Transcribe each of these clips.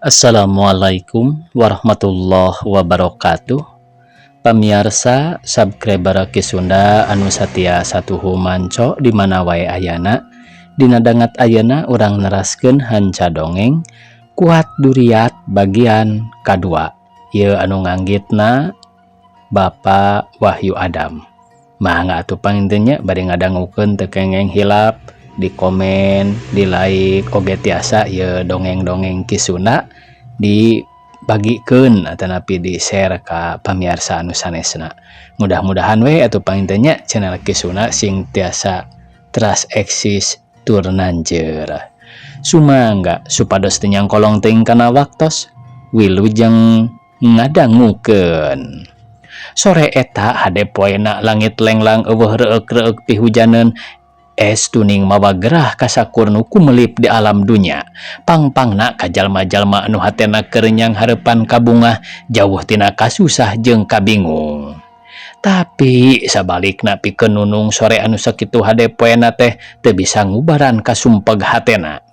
Assalamualaikum warahmatullahi wabarakatuh. Pamiarsa subscriber Ki Sunda anu satia satuhu manco di mana wae ayana. Dina dangat ayeuna urang neraskeun hanca dongeng Kuat Duriat bagian kadua. Ieu anu nganggitna Bapak Wahyu Adam. Mangga atuh panginten nya, bade ngadangukeun teu kengeng hilap di komen, di like oge tiasa. Ieu dongeng-dongeng Ki Sunda dibagikeun atanapi di share ka pamiarsa anu sanesna. Mudah-mudahan we atuh panginten nya, channel Ki Sunda sing tiasa teras eksis tur nanjeur. Sumangga supados teu nyangkolong teuing kana waktos, wilujeng ngadangukeun. Sore eta hade poena, langit lenglang, euweuh reueuk-reueuk pihujaneun. Es tuning mawa gerah kasakur nu kumelip di alam dunya, pangpangna ka jalma-jalma anu hatena kerenyang harepan kabungah, jauh tina kasusah jeung kabingung. Tapi sabalikna, pikeun Nunung, sore anu sakitu hade poena teh teu bisa ngubaran kasumpeg hatena.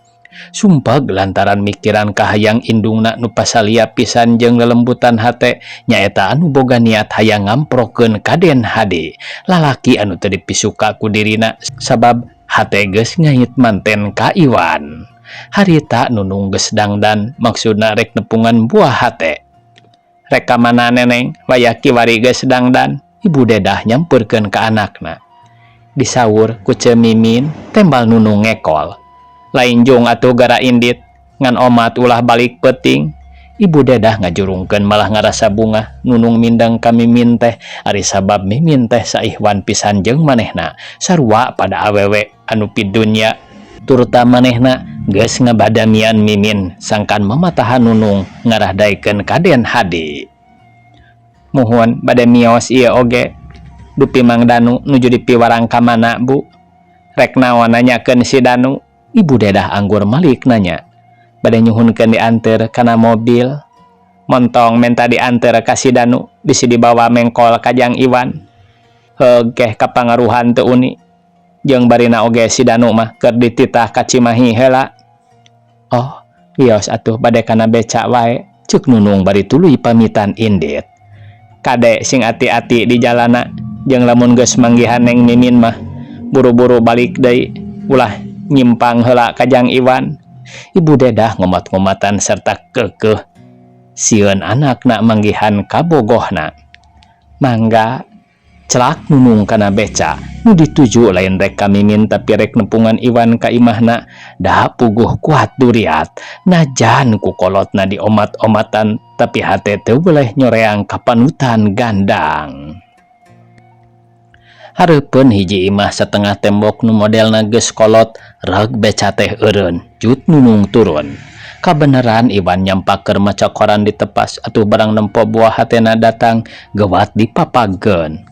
Sumpeg lantaran mikiran kahayang indungna nu pasalia pisan jeung lelembutan hate, nyaeta anu boga niat hayang ngamprokeun Kaden Hadi, lalaki anu teu dipisuka ku dirina sabab hate geus ngait manten ka Iwan. Harita Nunung geus dangdan, maksudna rek nepungan buah hate. "Rek ka mana, Neneng, wayah kiwari geus dangdan?" Ibu Dedah nyamperkeun ka anakna. "Disaur ku Ce Mimin," tembal Nunung ngekol. "Lain jung atuh gara indit, ngan omat ulah balik peuting." Ibu Dedah ngajurungkeun malah ngarasa bungah Nunung mindeng ka Mimin teh. Ari sabab Mimin teh saihwan pisan jeung manehna, sarua pada awewe anu pidunya, turta manehna geus ngabadamian Mimin sangkan mamatahan Nunung ngarah daekeun Kaden Hadi. "Muhun, bade mios ieu oge. Dupi Mang Danu nuju dipiwarang ka mana, Bu?" "Rek naon nanyakeun si Danu?" Ibu Dedah anggur malik nanya. "Bade nyuhunkeun dianteur kana mobil." "Montong menta dianteur ka si Danu, bisi dibawa mengkol ka Jang Iwan. Heugeh, kapangaruhan teu uni. Jeung barina oge si Danu mah keur dititah ka Cimahi heula." "Oh, wios atuh, bade kana beca wae," cek Nunung bari tuluy pamitan indit. "Kade, sing ati-ati di jalana, jeung lamun geus manggihan Neng Mimin mah buru-buru balik deui, ulah nyimpang heula ka Jang Iwan." Ibu Dedah ngomat-ngomatan serta keukeuh sieun anakna manggihan kabogohna. "Mangga," celak Nunung kana beca nu dituju lain rek ka Mimin, tapi rek nepungan Iwan ka imahna. Da puguh kuat duriat, najan ku kolotna diomat-omatan, tapi hate teu boleh nyoreang kapanutan gandang. Hareupeun hiji imah setengah tembok nu modelna geus kolot, reg beca teh eureun, jut Nunung turun. Kabeneran Iwan nyampak keur maca koran di tepas. Atuh barang nempo buah hatena datang, gewat dipapagkeun.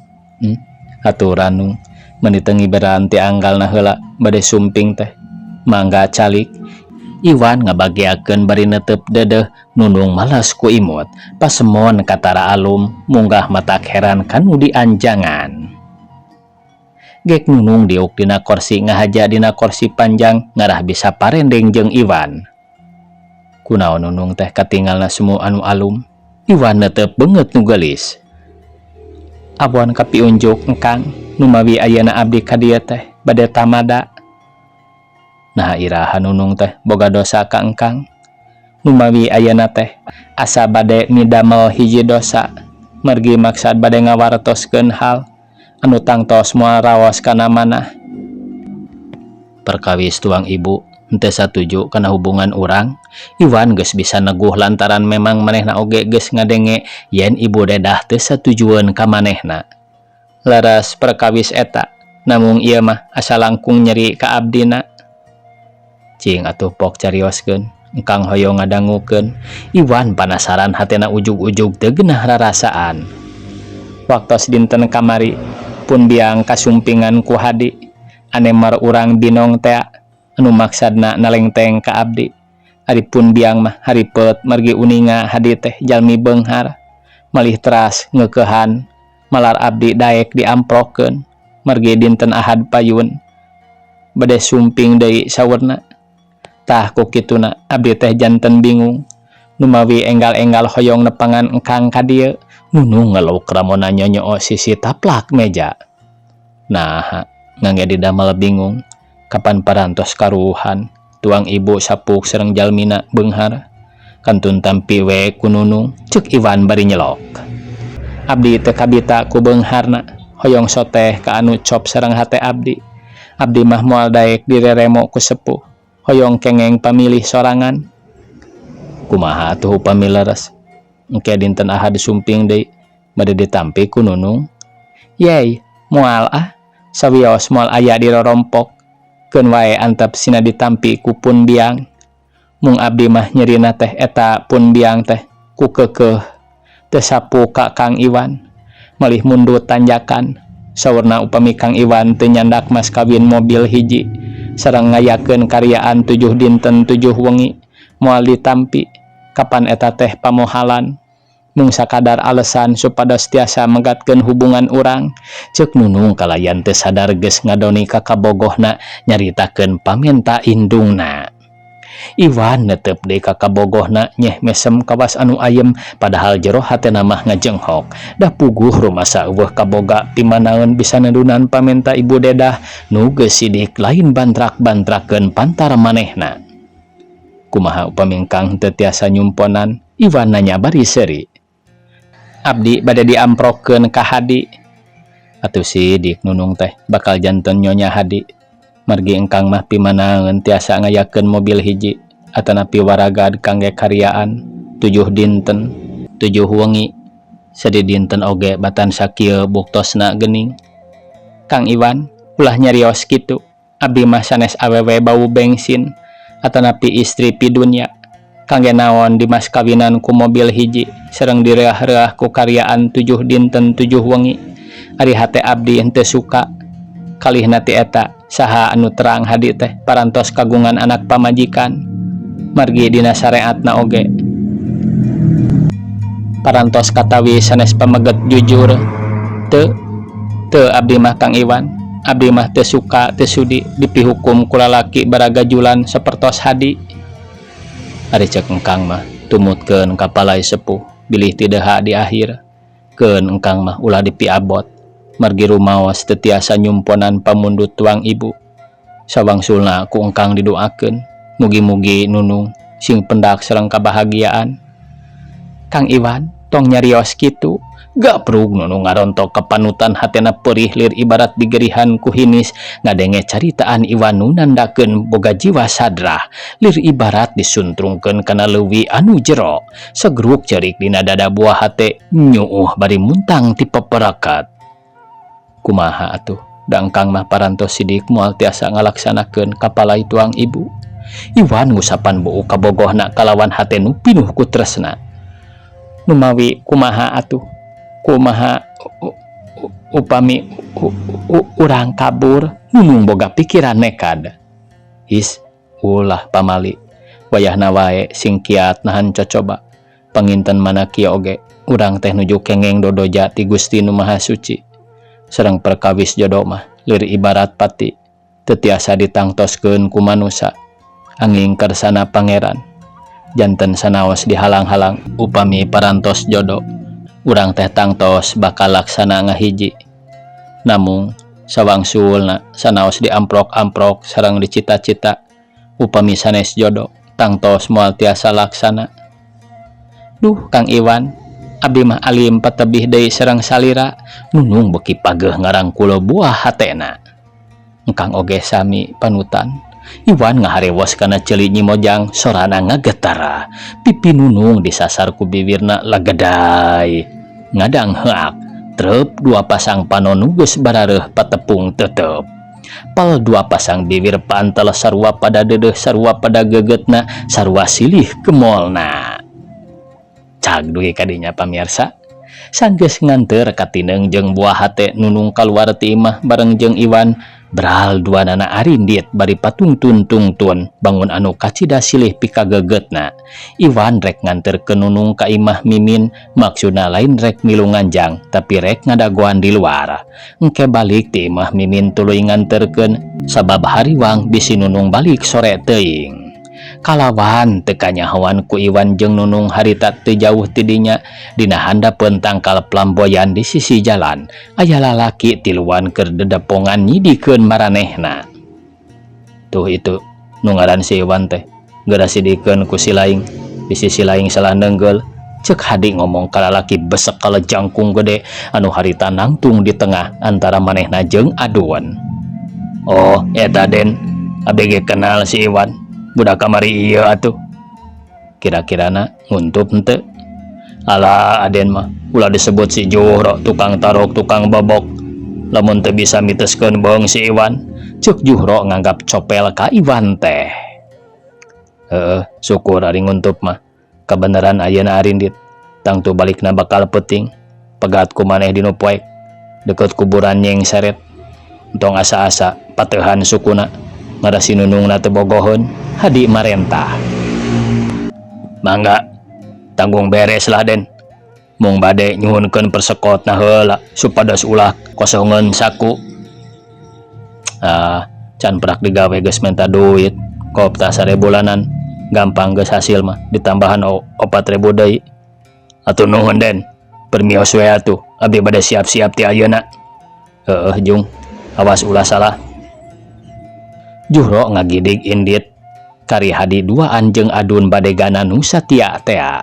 Aturan Nung, meuni teu ngiberan ti anggalna heula, bade sumping teh." "Mangga calik," Iwan ngabagiakeun bari netep deudeuh. Nunung malas ku imut. Pasemon katara alum, munggah matak heran kanu dianjangan. Gek Nunung diuk dina korsi, ngahaja dina korsi panjang ngarah bisa parendeng jeung Iwan. "Kunaon Nunung teh katingalna semu anu alum?" Iwan netep beungeut nu geulis. "Abon kapiunjuk, Engkang, numawi ayeuna abdi ka dieu teh bade tamada." "Nah, iraha Nunung teh boga dosa ka Engkang?" "Numawi ayeuna teh asa bade midamel hiji dosa, margi maksad bade ngawartoskeun hal anu tangtos moal raos kana manah. Perkawis tuang ibu henteu satuju kana hubungan urang." Iwan geus bisa neguh lantaran memang manehna oge geus ngadenge yen Ibu Dedah teu satujueun ka manehna. "Leres perkawis eta, namung ieu mah asa langkung nyeri ka abdina." "Cing atuh pok carioskeun, Engkang hoyong ngadangukeun." Iwan panasaran, hatena ujug-ujug teu geunah rarasaan. "Waktos dinten kamari pun biang kasumpingan ku Hadi, anemar urang Binong tea, anu maksadna nalengteng ka abdi. Ari pun biang mah haripet margi uninga Hadi teh jalmi beunghar, malih teras ngeukehan malar abdi daek diamprokeun margi dinten Ahad payun bade sumping deui saurna. Tah, ku kituna abdi teh janten bingung. Numawi enggal-enggal hoyong nepangan engkang ka dieu. Nunung ngeluk ramona nyonyoo sisi taplak meja. Naha ngangge didamel bingung. Kapan parantos karuhan tuang ibu sapuk sareng jalmina beunghar. Kantun tampi we ku Nunung, ceuk Iwan bari nyelok. Abdi teu kabita ku beungharna, hoyong soteh ka anu cop sareng hate abdi. Abdi mah moal daek direremo ku sepuh, hoyong kengeng pamilih sorangan. Kumaha atuh upami leres? Engke dinten Ahad sumping deui bade ditampi ku Nunung. Yey, moal ah, sawios moal aya dirorompok. Keun wae antep sina ditampi ku pun biang. Mung abdi mah nyerina teh eta pun biang teh ku keukeuh teu sapu ka Kang Iwan. Malih mundut tanjakan. Saurna upami Kang Iwan teu nyandak mas kawin mobil hiji sareng ngayakeun karyaan 7 dinten 7 wengi moal ditampi. Kapan eta teh pamohalan? Mung sakadar alesan supados tiasa megatkeun hubungan urang. Ceuk Nunung kalayan teu sadar geus ngadoni ka kabogohna nyaritakeun pamenta indungna. Iwan netep deui ka kabogohna nyeh mesem kawas anu ayem padahal jero hatena mah ngajenghok. Da puguh rumasa euweuh kaboga pimanaeun bisa nedunan pamenta ibu dedah nu geus sidik lain bantrak-bantrakeun pantar manehna. Kumaha upami engkang teu tiasa nyumponan? Iwan nanya bari seuri. Abdi bade diamprokeun ka Hadi. Atuh sidik Nunung teh bakal janten nyonya Hadi. Margi engkang mah pimanaeun tiasa ngayakeun mobil hiji atanapi waragad kangge karyaan 7 dinten 7 wengi. Sadidinten oge batan sakieu buktosna geuning. Kang Iwan ulah nyarios kitu. Abdi mah sanes awewe bau bensin atanapi istri pidunya. Kangge naon dimas kawinan ku mobil hiji sareng direah-reah ku karyaan 7 dinten 7 wengi. Ari hate abdi henteu suka. Kalihna ti eta saha anu terang Hadi teh parantos kagungan anak pamajikan. Margi dina sareatna oge parantos katawi sanes pameget jujur. Teu teu abdi mah Kang Iwan, abdi mah teu suka teu sudi dipihukum ku lalaki baragajulan sapertos Hadi. Ari ceuk engkang mah tumutkeun ka palai sepuh bilih ti deha di akhir. Keun engkang mah ulah dipiabot. Margi rumaos teu tiasa nyumponan pamundut tuang ibu. Sawangsulna ku engkang didoakeun mugi-mugi Nunung sing pendak sareng kabahagiaan. Kang Iwan tong nyarios kitu. Gaprug Nunung ngarontok kapanutan hatena perih lir ibarat digerihan ku hinis ngadenge caritaan Iwan nu nandakeun boga jiwa sadrah lir ibarat disuntrungkeun kana leuwi anu jero. Segruk cerik dina dada buah hate nyuuh bari muntang ti peperakat. Kumaha atuh da engkang mah parantos sidik moal tiasa ngalaksanakeun kapalai tuang ibu. Iwan ngusapan buuk kabogohna kalawan hate nu pinuh ku tresna. Numawi kumaha atuh? Kumaha upami urang kabur? Nunung boga pikiran nekad. His, ulah pamali. Wayahna wae sing kiat nahan cocoba. Panginten mana kieu oge urang teh nuju kengeng dodoja ti Gusti Nu Maha Suci. Sareng perkawis jodo mah lir ibarat pati teu tiasa ditangtoskeun ku manusa. Anging kersana pangeran. Janten sanaos dihalang-halang upami parantos jodo. Urang teh tangtos bakal laksana ngahiji. Namung sawangsulna sanaos diamprok-amprok sareng dicita-cita upami sanes jodo tangtos moal tiasa laksana. Duh Kang Iwan, abdi mah alim patebih deui sareng salira. Nunung beuki pageuh ngarangkul buah hatena. Engkang oge sami panutan. Iwan ngaharewos kana ceuli Nyi Mojang sorana ngagetara. Pipi Nunung disasar ku bibirna lagedai. Ngadang heak, trep dua pasang panon nu geus barareuh patepung tetep. Pal dua pasang bibir pantel sarua pada deudeuh sarua pada gegetna sarua silih gemolna. Cag dugi kadinya pamirsa. Sanggeus nganteur katineng jeung buah hate Nunung kaluar ti imah bareng jeung Iwan. Bral dua nana arindit bari patungtun-tungtun bangun anu kacida silih pikagegetna. Iwan rek nganterkeun Nunung ka imah Mimin, maksudna lain rek milu nganjang tapi rek ngadagoan di luar. Engke balik ti imah Mimin tuluy nganterkeun sabab hariwang bisi Nunung balik sore teuing. Kalawan teu kanyahoan ku Iwan jeung Nunung harita teu jauh ti dinya dina handapeun tangkal flamboyan di sisi jalan aya lalaki tiluan keur dedepongan nyidikeun maranehna. Tuh itu nu ngaran si Iwan teh geura sidikeun ku si laing di sisi laing salah neunggel cek Hadi ngomong ka lalaki besek kala jangkung gede anu harita nangtung di tengah antara manehna jeung Adun. Oh eta Den abg kenal si Iwan budak kamari ieu atuh. Kira-kirana nguntup henteu? Alah Aden mah ulah disebut si Juhro tukang tarok tukang bobok lamun teu bisa miteskeun beung si Iwan cek Juhro nganggap copel ka Iwan teh. Heeh syukur ari nguntup mah kabeneran ayeuna arindit tangtu balikna bakal peuting pegat ku maneh dinu poek deket kuburan nyeng seret entong asa-asa pateuhan sukuna ngarah si Nunungna teu bogoheun Hadi marentah. Mangga tanggung beres lah Den mung bade nyuhunkeun persekotna heula supados ulah kosongeun saku. Ah can prak digawe geus menta duit koptah sarebulanan gampang geus hasil mah ditambahan 4.000 deui. Atuh nuhun Den permios we atuh abdi bade siap-siap ti ayeuna. Heueuh jung awas ulah salah. Juhro ngagidig indit kari Hadi duaan jeung Adun badegana nu satia tea.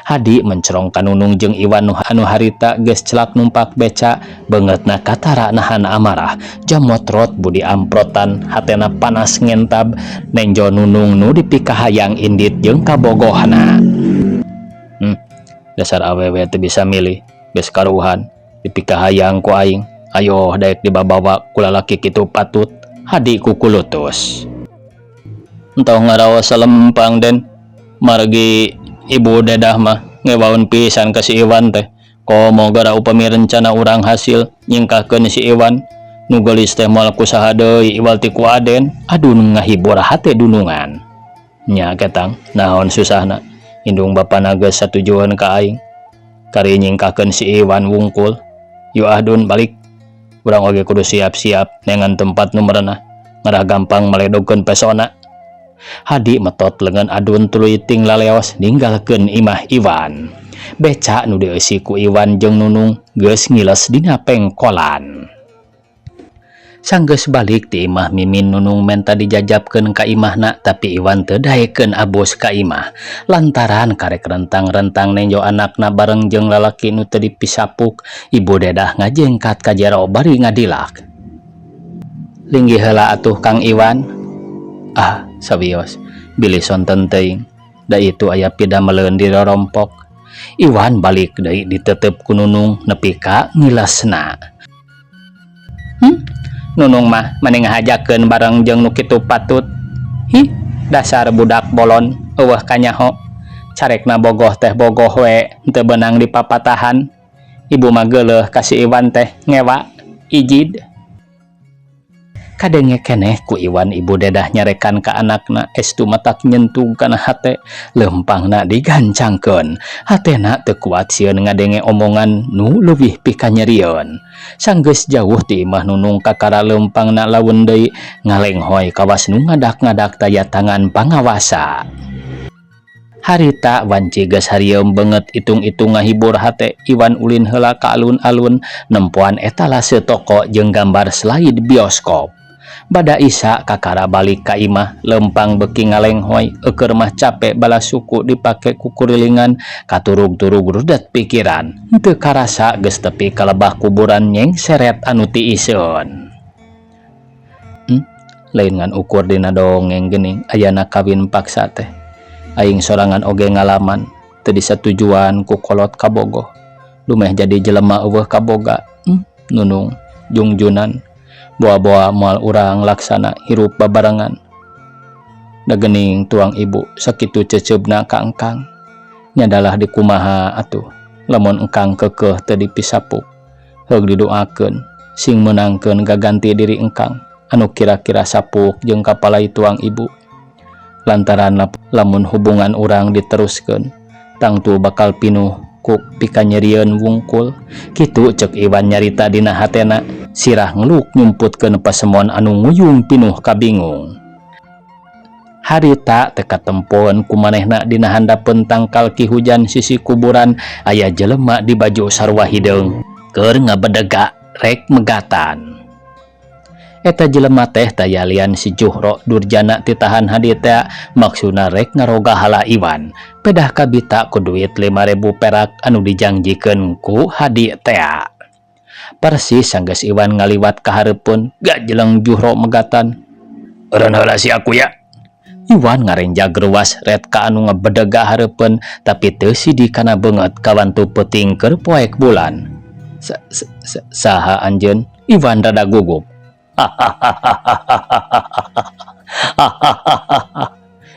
Hadi mencerong ka Nunung jeung Iwan nu anu harita geus celak numpak beca beungeutna katara nahan amarah jamotrot budi amprotan hatena panas ngentab nenjo Nunung nu dipikahayang indit jeung kabogohna. Dasar awewe teu bisa milih geus karuhan dipikahayang ku aing ayo daek dibabawa ku lalaki kitu patut Hadi kukulutus. Entong ngaraos salempang Den margi ibu dedah mah ngewaun pisan ka si Iwan teh komo gara upami rencana urang hasil nyingkahkeun si Iwan nu geulis teh moal ku saha deui iwal ti ku Aden. Adun ngahibur hate dunungan nya ketang naon susahna indung bapana geus satujueun ka aing kari nyingkahkeun si Iwan wungkul. Yu ah Dun balik urang oge kudu siap-siap neangan tempat nu merenah ngarah gampang meledogkeun pesona. Hadi metot lengan Adun tuluy ting laleos ninggalkeun imah Iwan. Beca nu dieusi ku Iwan jeung Nunung geus ngiles dina pengkolan. Sanggeus balik ti imah Mimin Nunung menta dijajabkeun ka imahna tapi Iwan teu daekeun abus ka imah lantaran karek rentang-rentang nenjo anakna bareng jeung lalaki nu teu dipisapuk. Ibu Dedah ngajengkat ka jero bari ngadilak. Linggih heula atuh Kang Iwan. Ah sawios bilih sonten teuing da itu aya pidameleun di rorompok. Iwan balik deui ditetep ku Nunung nepi ka ngilesna. Nunung mah mani ngahajakeun bareng jeung nu kitu patut. Hi dasar budak bolon eueuh kanyaho carekna bogoh teh bogoh we teu beunang dipapatahan. Ibu mah geuleuh ka si Iwan teh ngewa ijid. Kadenge keneh ku Iwan ibu Dedah nyarekan ka anakna estu matak nyentuh kana hate lempangna digancangkeun hatena teu kuat sieun ngadenge omongan nu leuwih pikanyerieun. Sanggeus jauh ti imah Nunung kakara lempangna laun deui ngalenghoy kawas nu ngadak-ngadak taya tangan pangawasa. Harita wanci geus harieum beungeut itung-itung ngahibur hate Iwan ulin heula ka alun-alun nempoan etalase toko jeung gambar slide bioskop. Bada Isa kakara balik ka imah lempang beuki ngalenghoy eueur mah cape bala suku dipake ku kurilingan katurug-turug rudet pikiran teu karasa geus tepi ka lebah kuburan nyeng seret anu tiiseun. Lain ngan ukur dina dongeng geuning ayana kawin paksa teh. Aing sorangan oge ngalaman teu disatujuan ku kolot kabogoh lumeh jadi jelema eueuh kaboga. Nunung jungjunan boa-boa moal urang laksana hirup babarengan da geuning tuang ibu sakitu ceceubna ka engkang nyadalah dikumaha atuh lamun engkang keukeuh teu dipisapuk heug didoakeun sing meunangkeun gaganti diri engkang anu kira-kira sapuk jeung kapalai tuang ibu lantaran lamun hubungan urang diteruskeun tangtu bakal pinuh ku pikanyerieun wungkul. Kitu cek Iwan nyarita dina hatena sirah ngeluk nyumputkeun pasemon anu nguyung pinuh kabingung. Harita teu katempoeun ku manehna dina handapeun tangkal ki hujan sisi kuburan aya jelema di baju sarua hideung keur ngabedega rek megatan. Eta jelema teh taya lian si Juhro durjana titahan Hadi tea maksudna rek ngaroga hala Iwan. Pedah kabita ku duit 5.000 perak anu dijangjikeun ku Hadi tea. Persis sanggeus Iwan ngaliwat ka hareupeun gajeleng Juhro megatan. Eureun heula sia kuya. Iwan ngarenjag ruas ret ka anu ngabedega hareupeun tapi teu sidi kana beungeut kawantu peuting keur poek bulan. Saha anjeun? Iwan rada gugup.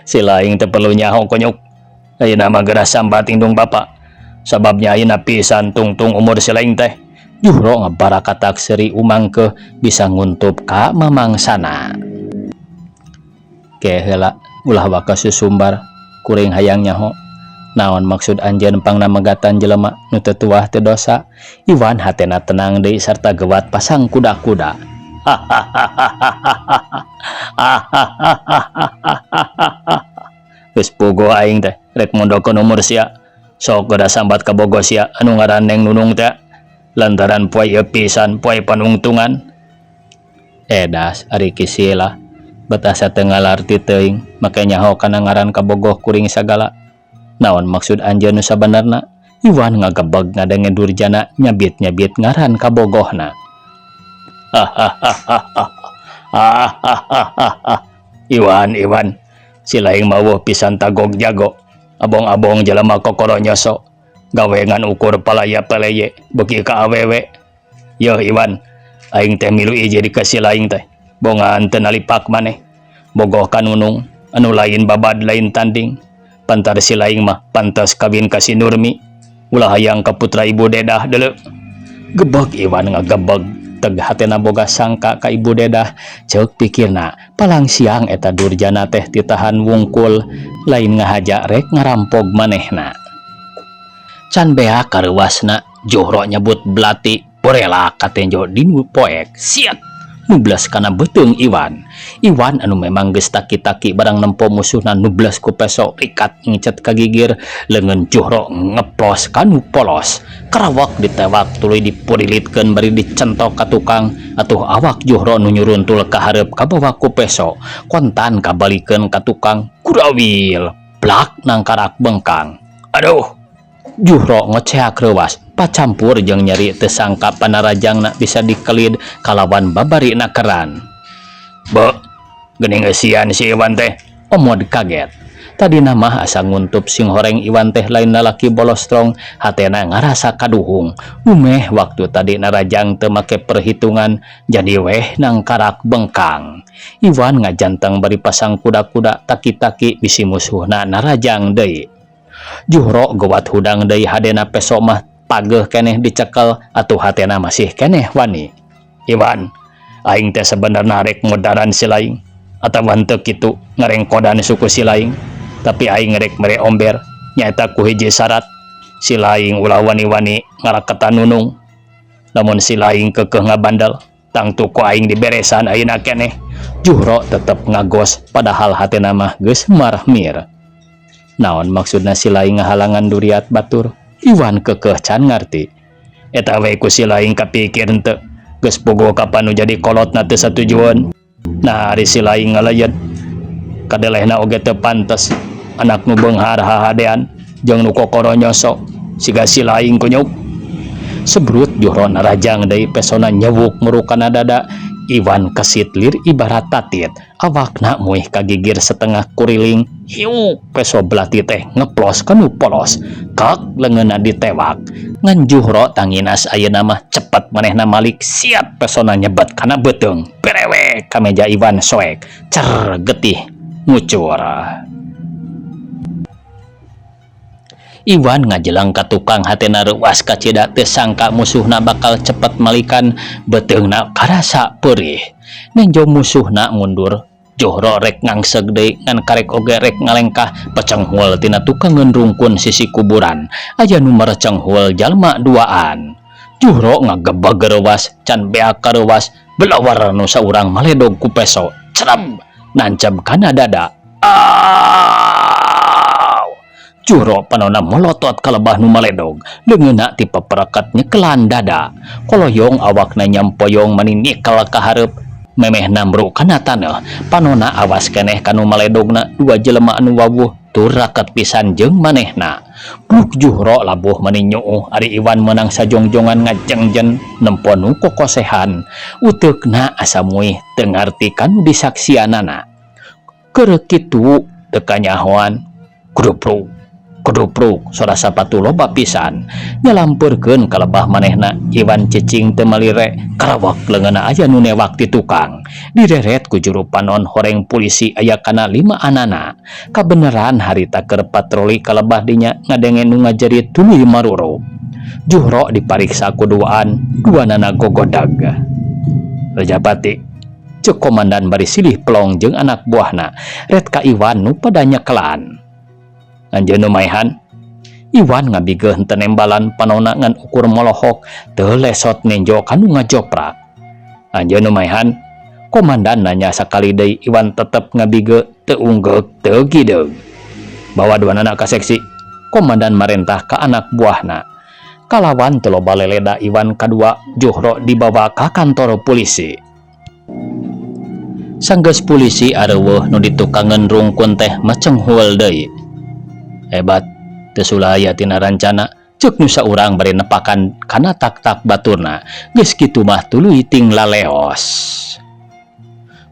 Si laing teu perlu nyaho konyuk. Ayeuna mah geura sambat indung bapa. Sababnya ayeuna pisan tungtung umur si laing teh. Juhro ngabarakatak seuri umangkeuh bisa nguntup ka mamangsana. Ke heula ulah waka susumbar kuring hayang nyaho. Naon maksud anjeun pangna megatan jelema nu teu tuah teu dosa? Iwan hatena tenang deui sarta gewat pasang kuda-kuda. Geus puguh aing teh rek mondokeun umur sia. Sok geura sambat ka bogo sia anu ngaran Neng Nunung teh. Lantaran poe ieu pisan poe panungtungan. Edas ari kisila bet asa teu ngalarti teuing make nyaho kana ngaran kabogoh kuring sagala. Naon maksud anjeun nu sabanarna? Iwan ngagebeg ngadenge durjana nyabit-nyabit ngaran kabogohna. Iwan, Iwan, si laing mawuh pisan tagog jago. Abong-abong jelema kokoro nyoso. Gawe ngan ukur palaya peleye beuki ka awewe. Yeuh Iwan, aing teh milu ije di ka si laing teh. Bongan teu nalipak maneh. Bogoh ka Nunung, anu lain babad lain tanding. Pantar si laing mah pantas kawin ka si Nurmi. Ulah hayang ka putra ibu dedah deuleu. Gebeg Iwan ngagebeg teg hatena boga sangka ka ibu dedah. Ceuk pikirna palang siang eta durjana teh titahan wungkul lain ngahaja rek ngarampog manehna. Can beak kareuwasna Juhro nyebut belati borela katenjo dinu poek siat nublas kana beuteung Iwan. Iwan anu memang geus taki-taki barang nempo musuhna nublas ku peso rikat ngicet ka gigir leungeun Juhro ngeplos kanu polos karawak ditewak tuluy dipurilitkeun bari dicentok ka tukang atuh awak Juhro nu nyuruntul ka hareup kabawa ku peso kontan kabalikeun ka tukang kurawil plak nangkarak bengkang. Aduh Juhro ngoceak reuwas pacampur jeung nyeri teu sangka panarajangna bisa dikelid kalawan babarina keran. Be, geuning eusian si Iwan teh, Omod kaget. Tadina mah asa nguntup sing horeng Iwan teh lain lalaki bolostrong, hatena ngarasa kaduhung. Umeh waktu tadi narajang teu make perhitungan, jadi weh nangkarak bengkang. Iwan ngajanteng bari pasang kuda-kuda taki-taki bisi musuhna narajang deui. Juhro gewat hudang deui hadena peso mah pageuh keneh dicekel atuh hatena masih keneh wani. Iwan, aing teh sebenarna rek modaran si laing atawa henteu kitu ngarengkodan suku si laing, tapi aing rek mere omber nyaeta ku hiji syarat si laing ulah wani-wani ngaraketan Nunung. Lamun si laing keukeuh ngabandel tangtu ku aing diberesan ayeuna keneh. Juhro tetep ngagos padahal hatena mah geus marmir. Naon maksudna si laing ngahalangan duriat batur? Iwan keukeuh can ngarti. Eta we ku si laing kapikir henteu. Geus puguh kapan nu jadi kolotna teu satujueun. Nah ari si laing ngalayeun. Kadelehna oge teu pantes. Anak nu beunghar hahadean jeung nu kokoro nyoso siga si laing kunyuk. Sebrut Juhro narajang deui pesona nyewuk murukana dada. Iwan kesit lir ibarat tatit. Awakna muih kagigir setengah kuriling. Hiuk peso belati teh ngeplos kanu polos. Kak leungeunna ditewak. Ngan Juhro tanginas ayeuna mah cepet manehna malik siap pesona nyebet kana beuteung. Berewek ka meja Iwan soek. Cer getih ngucur. Iwan ngajelang ka tukang hatena reuas kacida teu sangka musuhna bakal cepet malikan beuteungna karasa peurih. Nenjo musuhna mundur, Juhro rek ngangseg deui ngan karek oge rek ngalengkah pecenghul tina tukangeun rungkun sisi kuburan. Aya nu merecenghul jalma duaan. Juhro ngagebeg reuas can beak kareuwas belawar nu saurang maledog ku peso. Cerem nancab kana dada. Aaw! Juro panona molotot ka lebah nu maledog, leungeunna ti paperekat nyekelan dada. Koloyong awakna nyampoyong mani nikel ka hareup, memeh namru kana taneuh. Panona awas keneh ka nu maledogna dua jelema anu wawuh tur raket pisan jeung manehna. Bluk Juhro labuh mani nyuuh ari Iwan meunang sajongjongan ngajengjen nempo nu kokosehan. Uteukna asa muih teu ngarti ka nu disaksianana. Keur kitu teu kanyahoan, kudupruk, kudupruk sora sapatu loba pisan nyalampeurkeun ka lebah manehna. Iwan cicing teu malire, karawak leungeunna aya nu newak ti tukang. Direret ku juru panon horeng pulisi aya kana limaanana. Kabeneran harita keur patroli ka lebah dinya ngadenge nu ngajerit tuluy maruruk. Juhro dipariksa ku duaan, duanana gogodag. Rajapati. Cek komandan bari silih pelong jeung anak buahna ret ka Iwan nu pada nyekelan. Anjeun nu maehan? Iwan ngabigeuh henteu nembalan panona ngan ukur molohok teu lesot nenjo ka nu ngajoprak. Anjeun nu maehan? Komandan nanya sakali deui. Iwan tetep ngabigeuh teu unggeuk teu gideug. Bawa duanana ka seksi, komandan marentah ka anak buahna. Kalawan teu loba leleda Iwan kadua Juhro dibawa ka kantor polisi. Sanggeus pulisi areuweuh nu ditukangeun rungkun teh mecenghul deui. Hebat, teu sulaya tina rancana, ceuk nu saurang bari nepakan kana tak-tak baturna. Geus kitu mah tuluy ting laleos.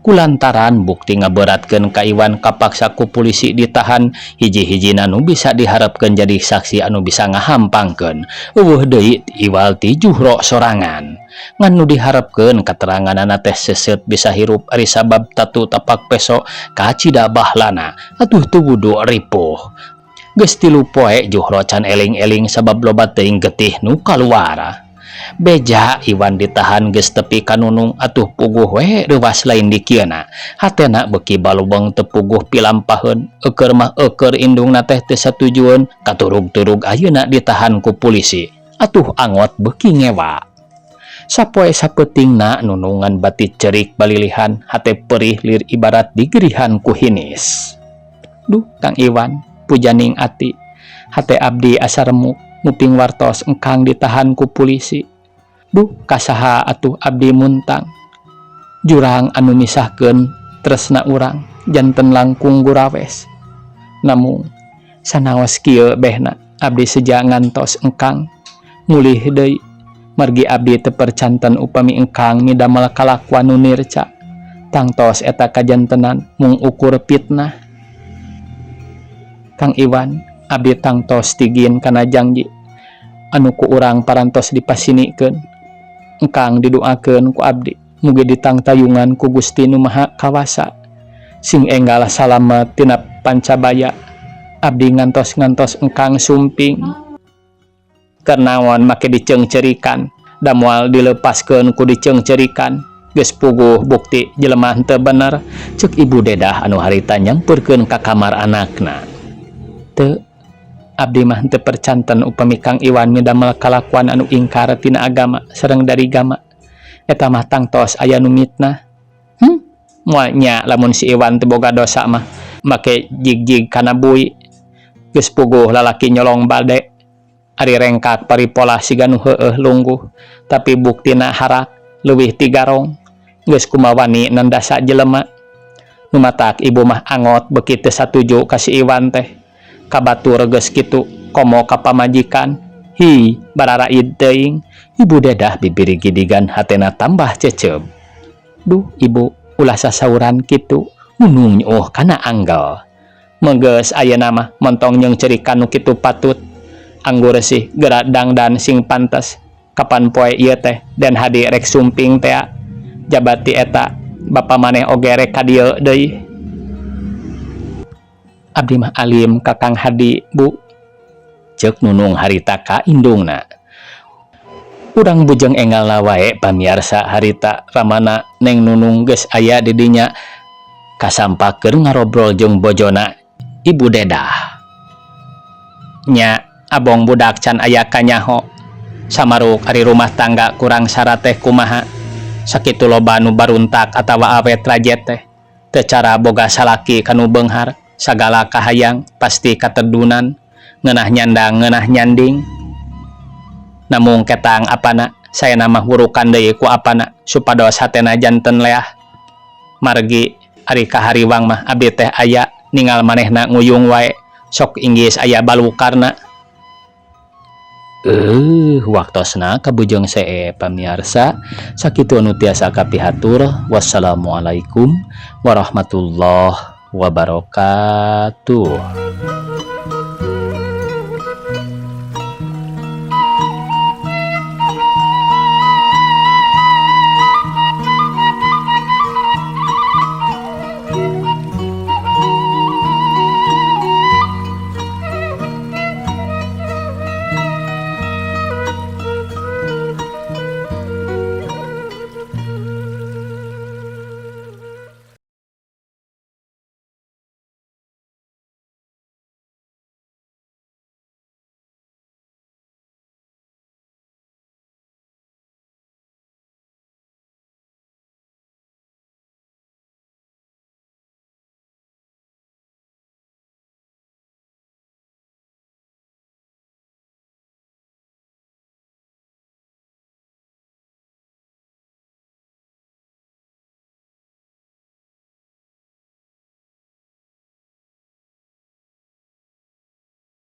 Kulantaran bukti ngaberatkeun ka Iwan kapaksa ku pulisi ditahan. Hiji-hijina nu bisa diharapkeun jadi saksi anu bisa ngahampangkeun euweuh deui iwal ti Juhro sorangan. Ngan nu diharapkeun kateranganana teh seuseut bisa hirup, ari sabab tatu tapak peso kacida bahlana atuh teu wudu ripuh. Geus 3 poe Juhro can eling-eling sabab loba teuing getih nu kaluar. Beja Iwan ditahan geus tepi ka Nunung atuh puguh we reuwas lain dikieuna. Hatena beuki balubeng teu puguh pilampaheun. Eueur mah eueur indungna teh teu satujueun katurug-turug ayeuna ditahan ku pulisi. Atuh angot beuki ngewa. Sapoe sapeutingna Nunungan bati cerik balilihan, hate perih lir ibarat digerihan ku hinis. Duh Kang Iwan, pujaning ati, hate abdi asa remuk nguping wartos engkang ditahan ku pulisi. Duh, kasaha atuh abdi muntang? Jurang anu misahkeun tresna urang janten langkung gurawes. Namung sanaos kieu behna abdi seja ngantos engkang mulih deui, margi abdi teu percanten upami engkang midamel kalakuan nu nirca. Tangtos eta kajantenan mung ukur fitnah. Kang Iwan, abdi tangtos tigin kana janji anu ku urang parantos dipasinikeun. Engkang didoakeun ku abdi mugi ditangtayungan ku Gusti Nu Maha Kawasa sing enggal salamet tina pancabaya. Abdi ngantos-ngantos engkang sumping. Keur naon make diceungceurikan? Da moal dilepaskeun ku diceungceurikan, geus puguh bukti jelema henteu bener, ceuk Ibu Dedah anu harita nyamperkeun ka kamar anakna. Teu, abdi mah henteu percanten upami Kang Iwan midamel kalakuan anu ingkar tina agama sareng darigama. Eta mah tangtos aya nu mitnah. Moal nya lamun si Iwan teu boga dosa mah make jig-jig kana bui. Geus puguh lalaki nyolong balde. Ari rengkak paripolah siga nu heueuh lungguh, tapi buktina harak leuwih ti garong. Geus kumawani nandasa jelema? Nu matak ibu mah angot beuki teu satuju ka si Iwan teh. Ka batur geus kitu komo ka pamajikan. Hi, bararaid teuing. Ibu Dedah bibiri gidigan, hatena tambah ceceub. Duh Ibu, ulah sasauran kitu. Nunung nyuuh kana anggel. Meunggeus ayeuna mah montong nyeungceurikan nu kitu patut. Anggur sih geura dangdan sing pantes. Kapan poe ieu teh Den Hadi rek sumping tea? Jabati eta bapa maneh oge rek ka dieu deui. Abdi mah alim ka Kang Hadi, Bu, ceuk Nunung harita ka indungna. Urang bujeng engalna wae, pamiarsa. Harita ramana Neng Nunung geus aya di dinya kasampak keur ngarobrol jeung bojona, Ibu Dedah. Nya, abong budak can aya kanyaho. Samaruk ari rumah tangga kurang syarat teh kumaha? Sakitu loba nu baruntak atawa awet rajet teh teu cara boga salaki kanu beunghar. Sagala kahayang pasti katedunan, ngeunah nyandang, ngeunah nyanding. Namung ketang apana, saena mah wurukan deui ku apana supados hatena janten leah. Margi ari kahariwang mah abi teh aya ningal manehna nguyung wae, sok inggis aya balukarna. Waktosna kabujeng see, pamiarsa. Sakitu anu tiasa kapihatur. Wassalamualaikum warahmatullahi wabarakatuh.